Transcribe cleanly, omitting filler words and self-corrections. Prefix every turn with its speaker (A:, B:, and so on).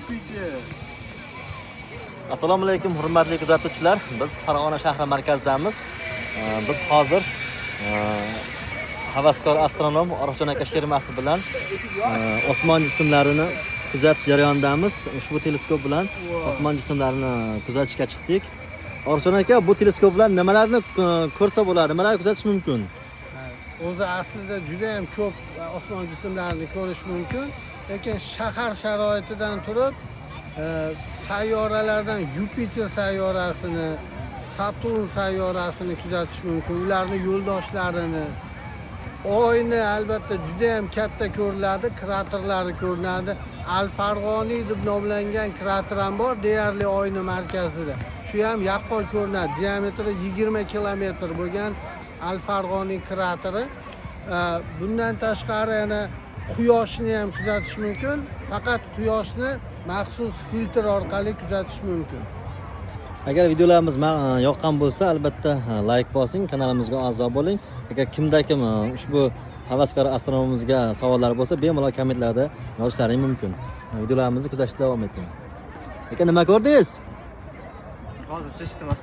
A: Yupiter.
B: Assalomu alaykum, hurmatli kuzatuvchilar. Biz Farg'ona shahri markazidamiz. Biz hozir havaskor astronom Orifjon aka Shermatov bilan osmon jismlarini kuzatish jarayonidamiz. Ushbu teleskop bilan osmon jismlarini kuzatishga chiqdik. Orifjon aka, bu teleskop bilan nimalarni ko'rsa bo'ladi, nimalarni kuzatish mumkin?
C: O'zi aslida juda ham ko'p osmon jismlarini ko'rish mumkin, lekin shahar sharoitidan turib sayyoralardan Yupiter sayyorasini, Saturn sayyorasini kuzatish mumkin, ularni yo'ldoshlarini, Oyni albatta juda ham katta ko'rinadi, kraterlari ko'rinadi. Al Farg'oniy deb nomlangan krater ham bor deyarli Oyni markazida. Shu ham yaqqol ko'rinadi. Diametri 20 kilometr bo'lgan Al Farg'oniy krateri. Bundan tashqari yana Quyoshni ham kuzatish mumkin. Faqat Quyoshni maxsus filtr orqali kuzatish mumkin.
B: Agar videolarimiz yoqqan bo'lsa, albatta layk bosing, kanalimizga a'zo bo'ling. Agar kimda kim ushbu havaskor astronomimizga savollar bo'lsa, bemalol kommentlarda yozishlaring mumkin. Videolarimizni kuzatishda davom eting. Aka, nima ko'rdingiz?
A: Hozircha hech nima.